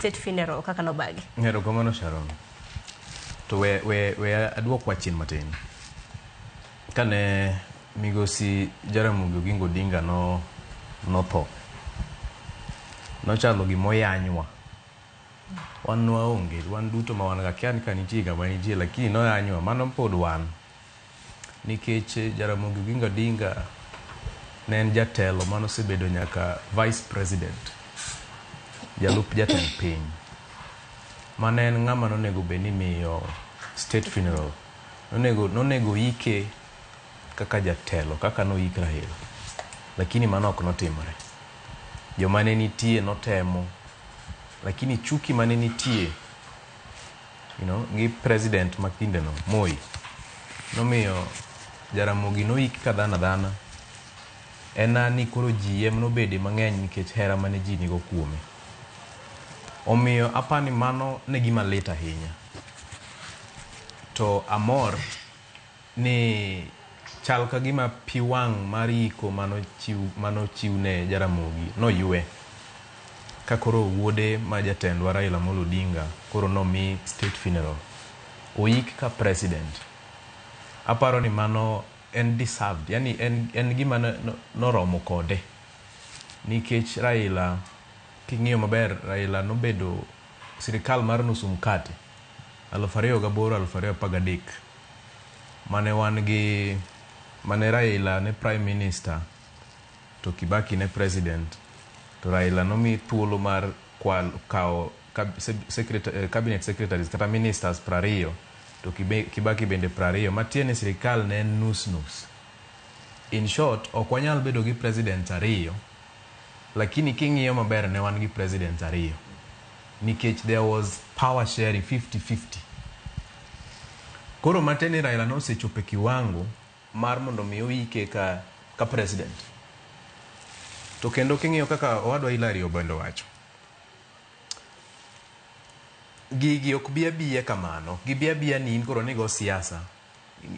State funeral kaka nobagi. Erokamano Sharon. To we aduok chien matin. Kane migosi Jaramogi Oginga Odinga no notho, nochalo gimoyanywa. Wan nwaonge, wan duto ma wan ga akia ni ka nitie kama nitie, lakini noyanywa, mano pod wan. Nikech Jaramogi Oginga Odinga ne en jatelo manosebedo nyaka vice president, jalup jatend piny. Mane en ng'ama nonego bed ni imiyo state funeral. Nonego ike kaka jatelo, kaka noik Raila. Lakini mano ok notimore. Joma ne nitie notemo, lakini chuki mane nitie gi president ma kindeno, Moi, nomiyo Jaramogi noik ka dhano adhana. En ni koro ji em nobede mang'eny nikech hera mane ji nigo kuome. Omiyo apani mano ne gima lit ahinya. To amor ni chal ka gima pi wang' mar iko manochiw ne Jaramogi noywe. Ka koro wuode ma jatendwa Raila Amolo Odinga koro nomi state funeral. Oik ka president. Aparo ni mano en deserved, yani en gima noromo kode. Nikech Raila, king'iyo maber, Raila nobedo sirikal mar nusu mkate 2008 2013 mane wan gi mane Raila ne prime minister to Kibaki ne president to Raila nomi thuolo mar kawo cabinet secretaries kata ministers 20 to Kibaki bende 20 matiende ni sirikal ne en nus nus. In short, ok wanyal bedo gi presidents ariyo, lakini king'iyo maber ne wan gi presidents ariyo nikech there was power sharing 50-50. Koro matiende ni Raila nosechopo e kiwango mar mondo mi oike ka president. To kendo king'iyo kaka owadwa Hilary Obendo wacho, gigi ok bi abiya kamano, gibi abiya ni in koro nigo siasa,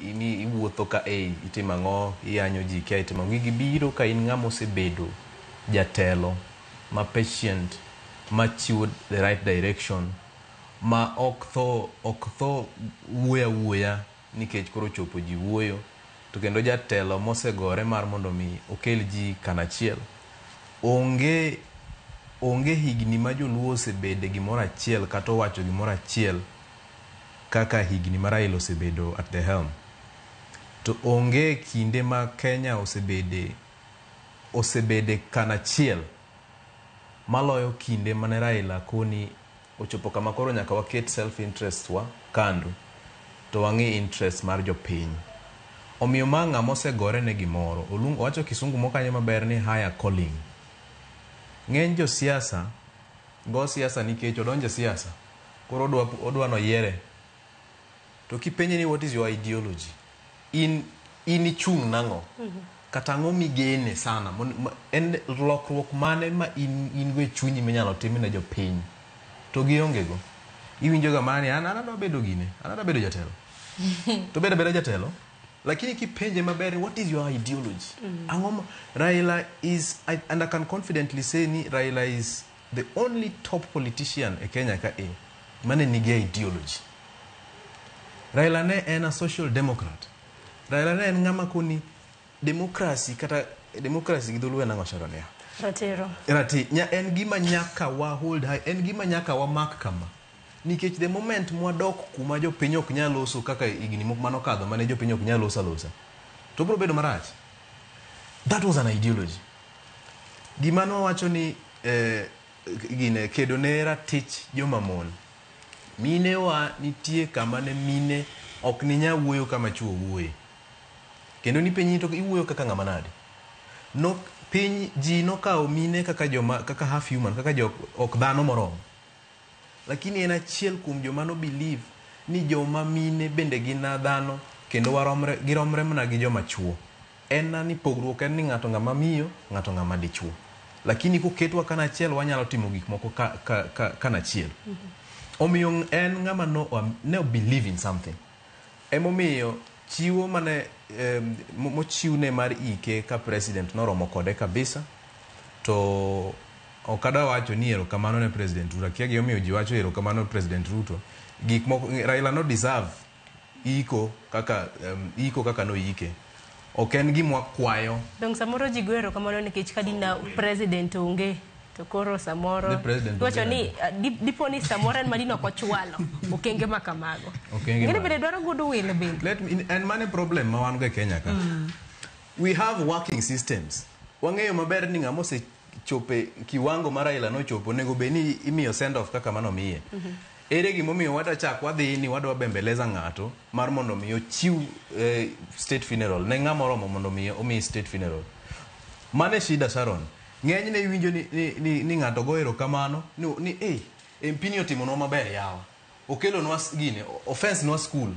ni iwuotho ka itimo ang'o, iyanyo ji kia itimo ang'o. Gigi biro ka in ng'ama osebedo jatelo ma patient, ma chiwo the right direction, ma ok tho wuoyo awuoya nikech koro chopo ji wuoyo, to kendo jatelo mosegore mar mondo mi okel ji kanachiel. Onge higni ma joluo osebede gimoro achiel kata owacho gimoro achiel kaka higni ma Raila osebedo at the helm. To onge kinde ma Kenya osebede kanachiel maloyo kinde mane Raila koni ochopo kama koro nyaka waket self interest wa kando to wang'i interest mar jopiny. Omiyo ma ng'ama osegore ne gimoro, owacho kisungu moko kanyo maber ni higher calling. Ng'eny josiasa go siasa nikech odonjo e siasa, koro odwa noyiere. To kipenje ni what is your ideology, in ichung' nang'o? Kata ang'o migene sana? En lokruok mane ma in go e chunyi minyalo tim ne jopiny? To gionge go. Iwinjo ga mana ni an adwa bedo gine, an adwa bedo jatelo. To bedo abeda jatelo. Lakini kipenje maber, what is your ideology? Ang'o ma Raila is, and I can confidently say ni Raila is the only top politician e Kenya ka e mane nigi ideology. Raila ne en a social democrat. Raila ne en ng'ama koni democracy kata democracy gi dholuo en ang'o Sharon ya? Ratiro. En gima nyaka wa hold high, en gima nyaka wamak kama. Nikech the moment mwadok kuma jopiny ok nyal loso kaka higni moko manokadho mane jopiny ok nyal loso alosa, to biro bedo marach. That was an ideology. Gima nowacho ni gine kedo ne ratich joma mon. Mine wa nitie kama ne mine ok ni nya wuoyo kama chuo wuoye. Kendo ni penyi to iwuoyo kaka ng'ama nade. No, piny ji nokawo mine kaka joma, kaka half human, kaka jok ok dhano moromo. Lakini en achiel kuom joma no believe ni joma mine bende gin dhano kendo giromre mana gi joma chuo. En na ni pogruok en ni ng'ato ng'ama miyo, ng'ato ng'ama dichuo. Lakini koketwa kanachiel wanyalo timo gik moko kanachiel. Omiyo en ng'ama ne believe in something. Emomiyo chiwo mane mochiwne mar ike ka president noromo kode kabisa, to Ok adwa wacho ni erokamano ne President Ruto. Akia gimomiyo ji wacho erokamano ne President Ruto. Gik moko Raila no deserve iko kaka iko kaka noike. Ok en gima wakwayo. Dong samoro ji goyo erokamano nikech ka dina president onge to koro samoro Ni president iwacho onge ni dipo ni samoro en madino ok ochwalo okenge ma kamago. Okenge Ng'eni mage? bende dwaro goodwill bende. Let me, en mane problem ma wan go e Kenya ka. We have working systems. Wang'eyo maber ni ng'ama osechope kiwango ma Raila nochopo onego bed ni imiyo send off kaka mano miye. Ere gimomiyo wadachak wadhi ni wadwa bembeleza ng'ato mar mondo mi ochiw state funeral ne ng'ama oromo mondo mi omi state funeral. Mane shida Sharon. Ng'enyne iwinjo ni ng'ato go erokamano ni eh MP ni otimonwa maber yawa. Okelonwa gine, offense nwa school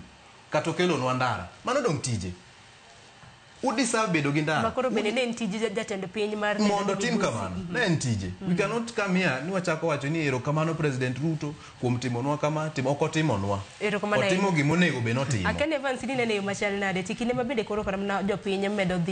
kata okelonwa ndara. Mano dong tije. Udeserve bedo gi ndara. Ma koro bende ne en tij jatend piny mar mondo neno tim migosi. kamano ne en tije. We cannot come here ni wachako wacho ni erokamano President Ruto kuom timonwa kama timo ok otimonwa. Erokamano Otimo ahinya. gimonego bed notimo. Aken Evans ni nene yo machal nade ti kinde ma bende koro kata mana jopiny medo dhi